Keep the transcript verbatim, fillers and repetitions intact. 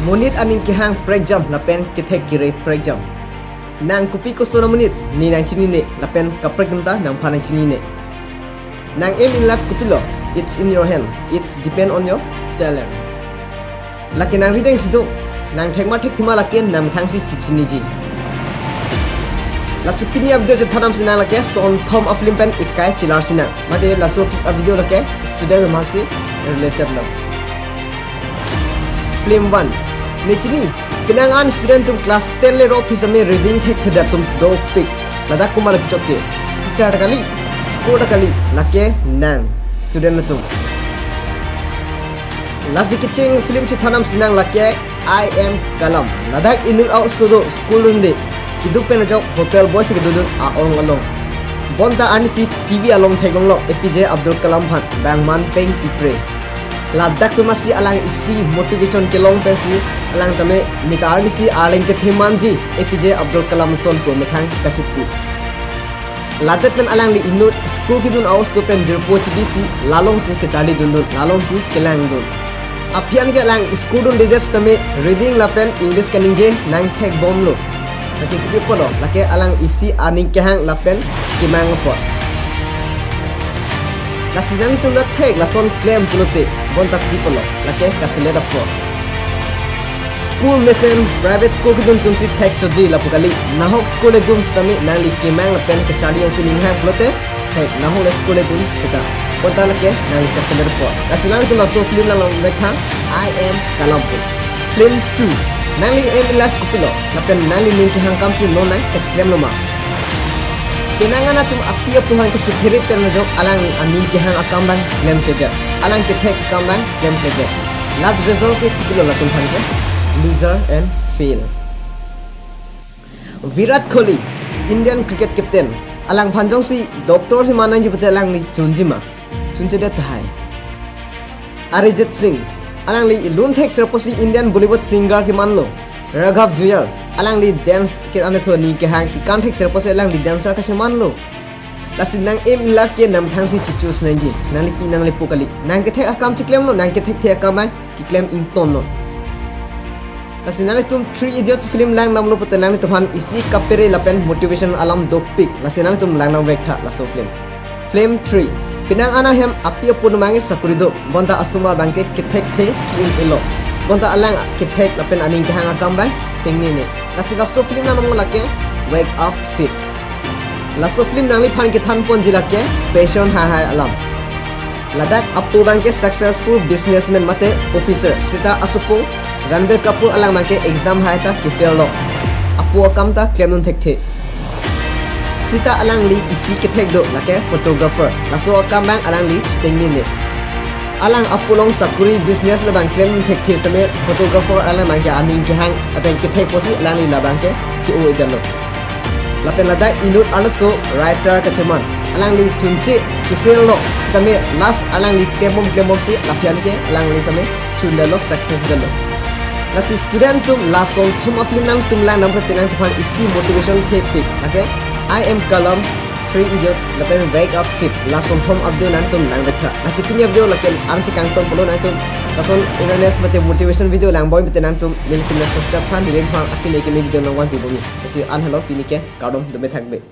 Monit aning kehang prekjam lapen kethek kere prekjam. Nang kopi koson amonit, ne nangchinine, lapen kaprek atum ta nangphan nangchinine. Nang aim in life kopilo, it's in your hand, it's depend on your talent. Lake nang rideng si do, nang thek ma thekthi ma lake nangthangsi chichiniji. Laso pini a-video chethan damsi nang lake sonthom a-film pen ikai chelar sinang. Mate laso a-video lake student amatsi related lo. Film one. Ne chini, penang an student atum class ten le ro phi same reading thekthedet atum dopik. Ladak komat lake chokche. Teacher ta kali, school ta kali, lake nang student atum. Lasi kecheng film chethan damsi nang lake I Am Kalam. Ladak inut a-oso do, school dunde. Keduk pen ajok hotel boy si kedodun a-ong along. Bonta arnisi T V along theklonglo A P J Abdul Kalam aphan bang man peng pipre. Ladak pen amatsi alang isi motivation kelong pensi alang tame neta arnisi arleng kethe manji A P J Abdul Kalam ason pu methang kachipu. Ladak pen alangli inut school kedun a-oso pen jirpo chibisi lalongsi kacharli dundun, lalongsi kelangdun. Aphi an ke alang school dundedet sitame reading lapen English kaningje nangthekbomlo. Lake kopi apotlo, lake alang isi aning kehang lapen kemang apot. Lasi nanglitum ta thek lason klem pulote, bonta kopi apotlo, lake kaselet apot. School mesen private school kedun atumsi thek choji lapu kali. Nahok school le dun sitame nangli kemang lapen kacharli jongsi ninghang pulote thek, nahok le school le dun seta. Bonta lake nangli kaselet apot. Lasi nanglitum laso film lang long vek tha, I Am Kalam pu. Film two. Nangli aim in life kopilo, lapen nangli ning kehang akamsi non nang kachiklemlo ma? Penang an atum api apo aphan kachiphere pen ajok alang aning kehang akam abang klemkledet, alang kethek akam abang klemkledet. Last result ke kopilo latum aphan ke? Loser and fail. Virat Kohli, Indian cricket captain, alangphan jongsi doctor si man nangji pute alangli chunji ma? Chunchedet tahai. Arijit Singh, alangli lun thekser apotsi Indian Bollywood singer kemanlo. Raghav Juyal, alangli dance ke ane tho aning kehang, kekan thekser apotsi alangli dancer kachemanlo. Lasi nang aim in life ke nangthangsi chi-choose nangji, nanglipi nanglipo kali. Nang kethek akam chiklemlo, nang kethekthe akam abang keklem ingtonlo. Lasi nanglitum Three Idiots film langdamlo pute nanglitum aphan isi kaphere lapen motivation alam dopik. Lasi nanglitum langdam vek tha laso film. Film three. Penang an ahem api apo atum abang ke sakuri do. Bonta asomar abang ke kethekthe ki-un-elo. Bonta alang kethek lapen aning kehang akam abang tengnene. Lasi laso film nanglo lake Wake Up Sid. Laso film nangliphan kethan ponji lake passion haihai alam. Ladak apo abang ke successful businessman mate officer. Seta asopo Ranbir Kapoor alang abang ke exam hai ta kefail lo. Apo akam ta klemdun thekthe. Seta alangli isi kethek do lake photographer. Laso akam abang alangli chitengnene. Alang apo along sakuri business labang klemdun thekthe sitame photographer alang abang ke aning kehang lapen kethek apotsi alangli labang ke che-o-edetlo. Lapen ladak inut arloso writer kacheman. Alangli chunche kefail lo sitame last alangli klembom klembomsi laphi an ke alangli sitame chundetlo, success detlo. Lasi student atum, la sonthom a-film nangtum langdam pute nangtum aphan isi motivation thepik. Lake I Am Kalam, Three Idiots, lapen Wake Up Sid, la sonthom a-video nangtum lang vek tha. Lasi pini a-video lake ansi kangton pulo, nangtum lason awareness mate motivation video langbom pute nangtum neli channel subscribe tha, neli thang akimi akimi video nangvanpi bomji. Lasi an helo pini ke, kardom, dome thakbe.